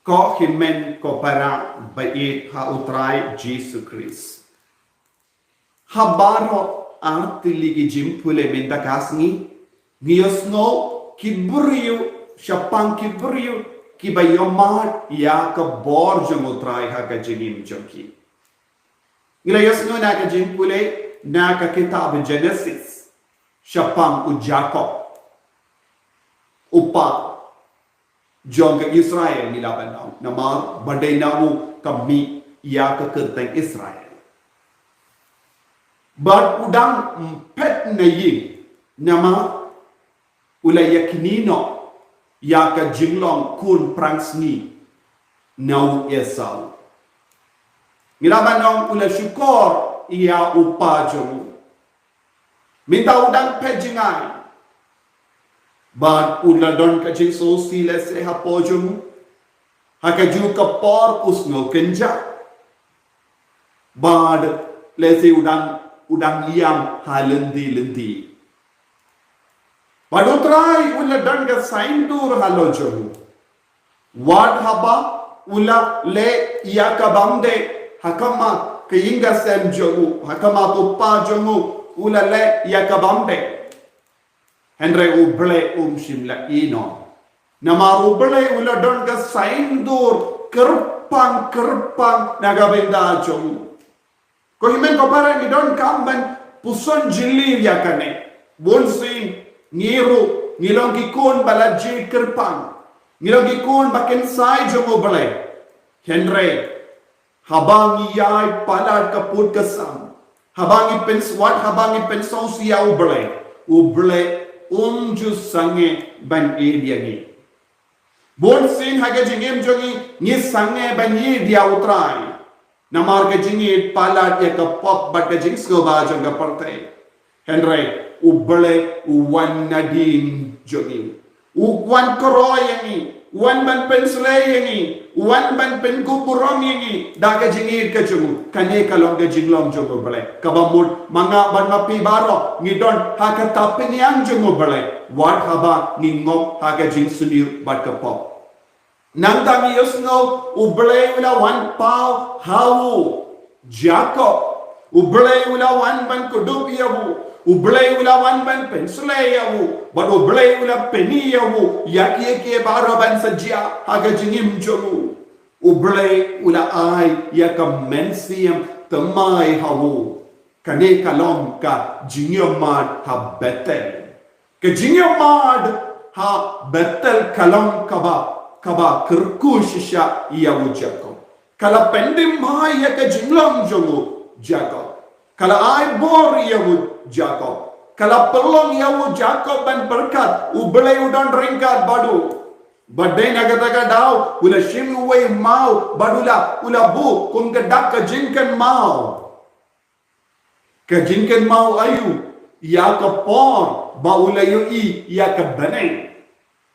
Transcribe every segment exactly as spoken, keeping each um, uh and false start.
Ko hynmen ko para ba ïeit ha u Trai Jisu Khrist. Ha baroh artylli ki jingpule mynta ka sngi, ngi ïohsngew ki briew, shaphang ki briew kiba ïohmad ïa ka bor jong u Trai ha ka jingim jong ki. Ngi la ïohsngew na ka jingpule na ka kitab Genesis, shaphang u Jakob, u pa jong ka Israel, ngi la ban ong, namar ba dei na u ka mih ïa ka kyrteng Israel. Bad u dang phet na ïing, namar u la ïakynnoh ïa ka jinglong khun prangsngi na u Esau. Ngi la ban ong u la shukor ïa u pa jong u. Mynta u dang phet jngai. Bad u la don ka jingsngewsih lehse hapoh jong u. Ha kajuh ka por u sngew kynjah. Bad lehse u dang, u dang ïam ha lynti lynti. Bad u Trai u la don ka saiñdur halor jong u. Wat haba u la leh ïa ka bymdei ha khmat ka ïing ka sem jong u, ha khmat u pa jong u, u la leh ïa ka bymdei. Hynrei U Blei um shym la ïehnoh. Namar U Blei u la don ka saiñdur kyrpang kyrpang na ka bynta jong u. Ko hynmen ko para, ngi donkam ban puson jylliew ïa kane. Bun sien ngi ruh ngi long ki khun ba la jied kyrpang. Ngi long ki khun ba kynsai jong U Blei. Hynrei haba ngi ïai palat ka pud ka sam, haba ngi pynswat, haba ngi pynsngewsih ïa U Blei, U Blei um ju sangeh ban ïeit ïa ngi. Bun sien ha ka jingim jong ngi ngi sangeh ban ïeit ïa U Trai. Namar ka jingïeit palat ïa ka pop bad ka jingsngewbha jong ka pyrthei. Hynrei U Blei u wan nadien jong ngi. U wan kyrkhu ïa ngi, u wan ban pynsleh ïa ngi, u wan ban pynkup burom ïa ngi da ka jingïeit ka jong u. Kane ka long ka jinglong jong U Blei. Kaba mut ma nga bad ma phi baroh ngi don ha ka tapynïang jong U Blei. Wat haba ngi ngop ha ka jingsniew bad ka pop. Nangta ngi ïohsngew U Blei u la wan paw ha u Jakob. U Blei u la wan ban kdup ïa u. U Blei u la wan ban pynsleh ïa u. Bad U Blei u la pyni ïa u ïa kiei kiei baroh ban sa jia ha ka jingim jong u. U Blei u la ai ïa ka mynsiem thymmai ha u. Kane ka long ka jingïohmad ha Bethel. Ka jingïohmad ha Bethel ka long kaba, kaba kyrkhu shisha ïa u Jakob. Ka la pynthymmai ïa ka jinglong jong u Jakob. Ka la ai bor ïa u Jakob. Ka la pynlong ïa u Jakob ban pyrkhat, U Blei u don ryngkat bad u. Bad dei na kata ka daw u la shim uwei u maw bad u la, u la buh kum ka dak ka jingkynmaw. Ka jingkynmaw aïu? Ïa ka por ba u la ïohi ïa ka bneng.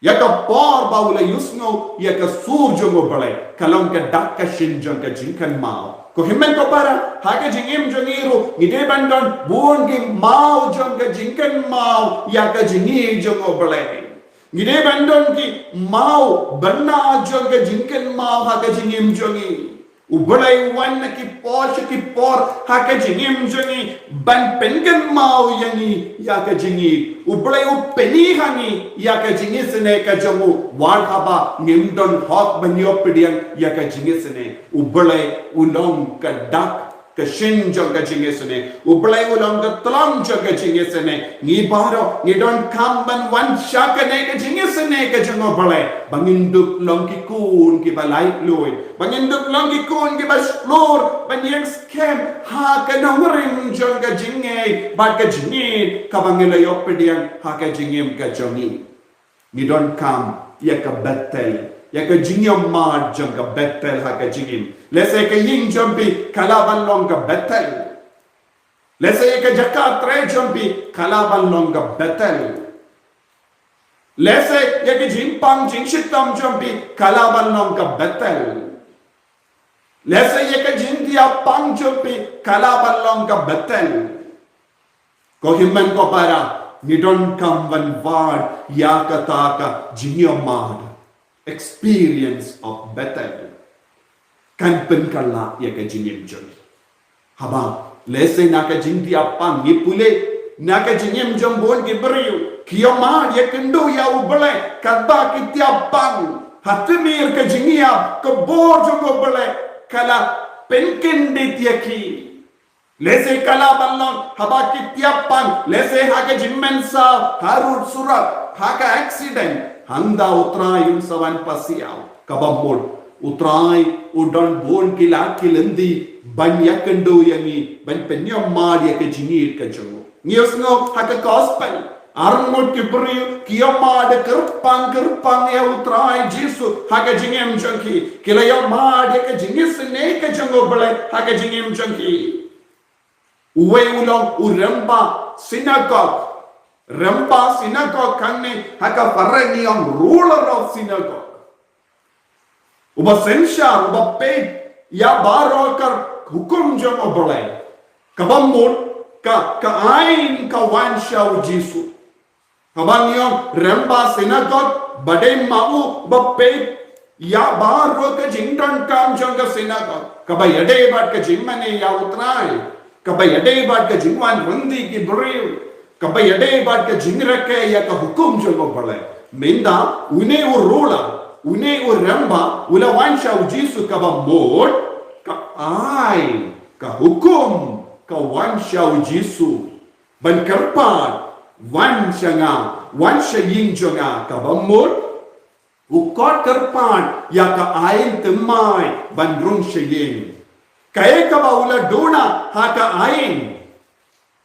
Ïa ka por ba u la ïohsngew ïa ka sur jong U Blei. Ka long ka dak ka shin jong ka jingkynmaw. Ko hynmen ko para, ha ka jingim jong ngi ruh ngi dei ban don bun ki maw jong ka jingkynmaw ïa ka jingïeit jong U Blei. Ngi dei ban don ki maw bynna jong ka jingkynmaw ha ka jingim jong ngi. U Blei u wan na ki por sha ki por ha ka jingim jong ngi ban pynkynmaw ïa ngi ïa ka jingïeit. U Blei u pyni ha ngi ïa ka jingisynei ka jong u wat haba ngim don hok ban ïoh pdiang ïa ka jingisynei. U Blei u long ka dak ka shin jong ka jingisynei. U Blei u long ka tlang jong ka jingisynei. Ngi baroh ngi donkam ban wan sha kane ka jingisynei ka jong U Blei ba ngin dup long ki khun kiba laitluid, ba ngin dup long ki khun kiba shlur ban ïeng skhem ha ka nongrim jong ka jingngeit bad ka jingïeit kaba ngi la ïoh pdiang ha ka jingim ka jong ngi. Ngi donkam ïa ka Bethel, ïa ka jingïohmad jong ka Bethel ha ka jingim. Lehse ka ïing jong phi ka lah ban long ka Bethel. Lehse ïa ka jaka trei jong phi ka lah ban long ka Bethel. Lehse ïa ka jingpang jingshitom jong phi ka lah ban long ka Bethel. Lehse ïa ka jingthiah pang jong phi ka lah ban long ka Bethel. Ko hynmen ko para, ngi donkam ban wad ïa kata ka jingïohmad. experience of Bethel kan pynkylla ïa ka jingim jong ngi. Haba lehse na ka jingthiah pang ngi pule na ka jingim jong bun ki briew, ki ïohmad ïakynduh ïa U Blei, katba ki thiah pang ha tmier ka jingïap, ka bor jong U Blei ka la pynkyndit ïa ki. Lehse ka la ban long haba ki thiah pang, lehse ha ka jingmynsaw, harud surok, ha ka accident, hangta U Trai un sa wan pasiaw. Kaba mut U Trai u don bun ki lad ki lynti ban ïakynduh ïa ngi, ban pynïohmad ïa ka jingïeit ka jong u. Ngi ïohsngew ha ka gospel, arngut ki briew ki ïohmad kyrpang kyrpang ïa U Trai Jisu ha ka jingim jong ki. Ki la ïohmad ïa ka jingisynei ka jong U Blei ha ka jingim jong ki. Uwei u long u rangbah synagog. Rangbah synagog hangne ha ka phareng ngi ong ruler of synagogue. Uba synshar, uba peit ïa baroh ka hukum jong U Blei. Kaba mut ka, ka aiñ ka wan sha U Jisu. Haba ngi ong rangbah synagog, ba dei ma u ba peit ïa baroh ka jingdonkam jong ka synagog, kaba ïadei bad ka jingmane ïa U Trai, kaba ïadei bad ka jingwan ryndih ki briew, kaba ïadei bad ka jingrakhe ïa ka hukum jong U Blei. Mynta une u ruler, une u rangbah u la wan sha U Jisu, kaba mut ka aiñ, ka hukum ka wan sha U Jisu ban kyrpad, wan sha nga, wan sha ïing jong nga. Kaba mut u kot kyrpad ïa ka aiñ thymmai ban rung sha ïing. Kaei kaba u la duna ha ka aiñ?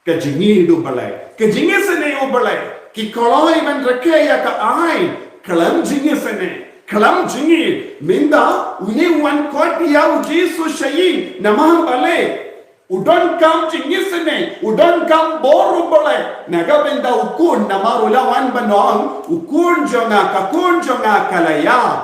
Ka jingïeit U Blei, ka jingisynei U Blei. Ki kloi ban rakhe ïa ka aiñ khlem jingisynei, khlem jingïeit. Mynta une u wan kot ïa U Jisu sha ïing, namar balei? U donkam jingisynei, u donkam bor U Blei. Na ka bynta u khun, namar u la wan ban ong, u khun jong nga, ka khun jong nga ka la ïap.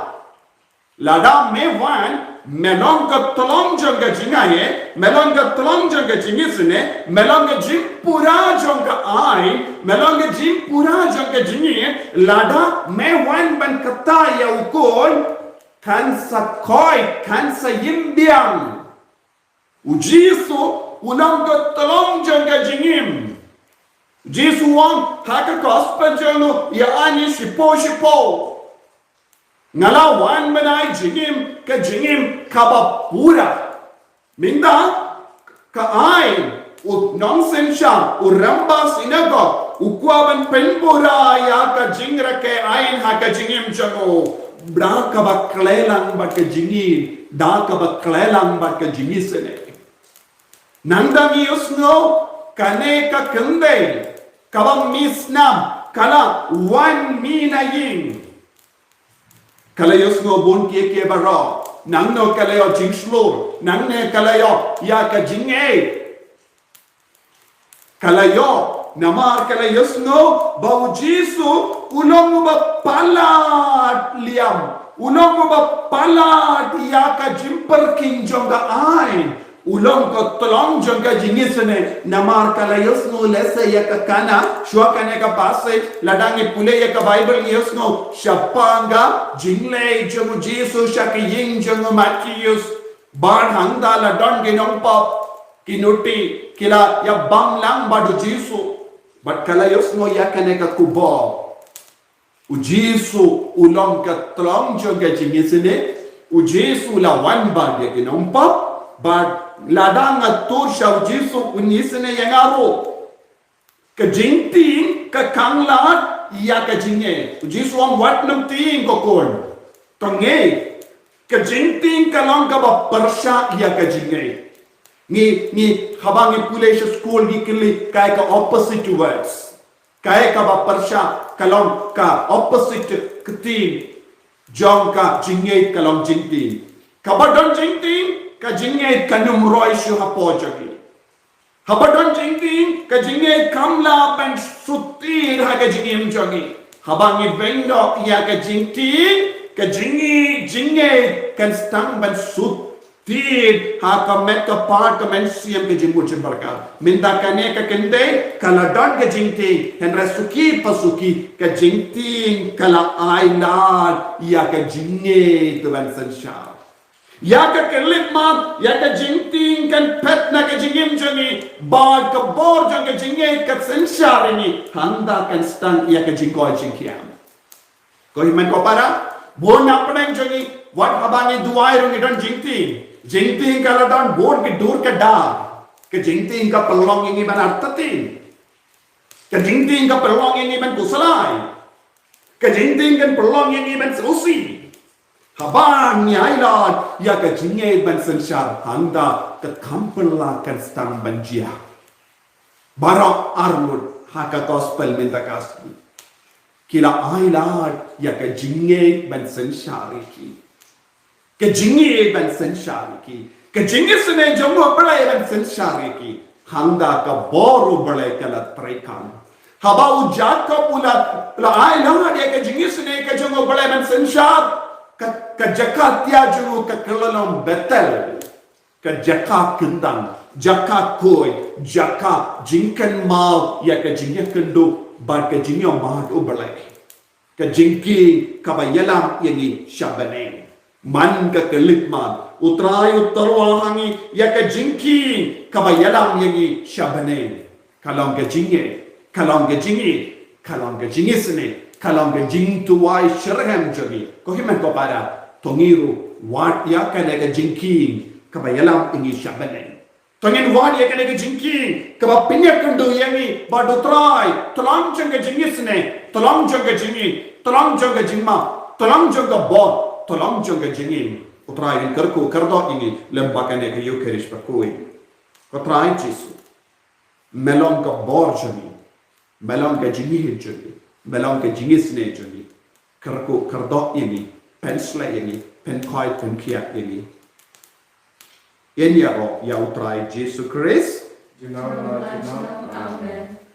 Lada me wan, me long ka tyllong jong ka jingaiei, me long ka tyllong jong ka jingisynei, me long ka jingpura jong ka aiñ, me long ka jingpura jong ka jingïeit. Lada me wan ban kata ïa u khun, kan sa koit, kan sa im biang. U Jisu u long ka tyllong jong ka jingim. U Jisu u ong ha ka gospel jong u, ïa ani shiphew shiphew. Nga la wan ban ai jingim, ka jingim kaba pura. Mynta ka aiñ, u nongsynshar, u rangbah synagog u kwah ban pynpura ïa ka jingrakhe aiñ ha ka jingim jong u. Da kaba khleh lang bad ka jingïeit, da kaba khleh lang bad ka jingisynei. Nangta ngi ïohsngew kane ka kynthei kaba misnam ka la wan mih na ïing. Ka la ïohsngew bun kiei kiei baroh. Nangno ka la ïoh jingshlur, nangne ka la ïoh ïa ka jingngeit. Ka la ïoh, namar ka la ïohsngew ba U Jisu u long uba palat liam, u long uba palat ïa ka jingpyrkhing jong ka aiñ, u long ka tyllong jong ka jingisynei. Namar ka la ïohsngew lehse ïa ka Kana, shuwa kane ka passage, lada ngi pule ïa ka Baibl ngi ïohsngew shaphang ka jingleit jong U Jisu sha ka ïing jong u Mathaios. Bad hangta la don ki nongpop, ki nuti, ki la ïa bam lang bad U Jisu. Bad ka la ïohsngew ïa kane ka khubor. U Jisu u long ka tyllong jong ka jingisynei. U Jisu u la wan bad ïa ki nongpop. Bad lada nga tur sha U Jisu, un isynei ïa nga ruh. Ka jingtieng ka khanglad ïa ka jingngeit. U Jisu u ong, wat nym tieng, ko khun. To ngeit. Ka jingtieng ka long kaba pyrshah ïa ka jingngeit. Ngi, ngi, haba ngi pule sha skul ngi kylli kaei ka opposite words. Kaei kaba pyrshah, ka long ka opposite ka tieng jong ka jingngeit ka long jingtieng. Kaba don jingtieng, ka jingngeit kan ym roi shuh hapoh jong ngi. Haba don jingtieng, ka jingngeit kam lah ban sut tied ha ka jingim jong ngi. Haba ngi beiñ noh ïa ka jingtieng, ka jingngeit, jingngeit kan sdang ban sut Tied ha ka met ka pat ka mynsiem ka jingmut jingpyrkhat. Mynta kane ka kynthei ka la don ka jingtieng, hynrei suki pa suki ka jingtieng ka la ailad ïa ka jingngeit ban synshar. Ïa ka khyllipmat, ïa ka jingtieng kan phet na ka jingim jong ngi, bad ka bor jong ka jingngeit ka synshar ïa ngi, hangta kan sdang ïa ka jingkoit jingkhiah. Ko hynmen ko para, bun na pdeng jong ngi, wat haba ngi duwai ruh ngi don jingtieng. Jingtieng ka la don bun ki dur ki dar. Ka jingtieng ka pynlong ïa ngi ban artatien. Ka jingtieng ka pynlong ïa ngi ban khuslai. Ka jingtieng kan pynlong ïa ngi ban sngewsih. Haba ngi ailad ïa ka jingngeit ban synshar, hangta ka kam pynlong kan sdang ban jia. Baroh arngut ha ka gospel mynta ka sngi ki la ailad ïa ka jingngeit ban synshar ïa ki. Ka jingngeit ban synshar ïa ki, ka jingisynei jong U Blei ban synshar ïa ki. Hangta ka bor U Blei ka la treikam. Haba u Jakob u la, la ailad ïa ka jingisynei ka jong U Blei ban synshar, ka, ka jaka thiah jong u ka kylla long Bethel. Ka jaka kyndang, jaka khuid, jaka jingkynmaw ïa ka jingïakynduh bad ka jingïohmad U Blei. Ka jingkieng kaba ïalam ïa ngi sha bneng. Man ka khyllipmat, U Trai u tyrwa ha ngi ïa ka jingkieng kaba ïalam ïa ngi sha bneng. Ka long ka jingngeit, ka long ka jingngeit, ka long ka jingisynei, ka long ka jingduwai shitrhem jong ngi. Ko hynmen ko para, to ngi ruh wad ïa kane ka jingkieng kaba ïalam ïa ngi sha bneng. To ngin wad ïa kane ka jingkieng kaba pynïakynduh ïa ngi bad U Trai, tang jong ka jingisynei, tang jong ka jingngeit, tang jong ka jingmap, tang jong ka bor, tang jong ka jingim. U Trai un kyrkhu kyrdoh ïa ngi lem bad kane ka Eukharist bakhuid. Ko Trai Jisu, me long ka bor jong ngi, me long ka jingngeit jong ngi, me long ka jingisynei jong ngi. Kyrkhu kyrdoh ïa ngi, pynshlei ïa ngi, pynkhuid pynkhiah ïa ngi. Ïa ngi ïaroh ïa U Trai Jisu Khrist. Amen.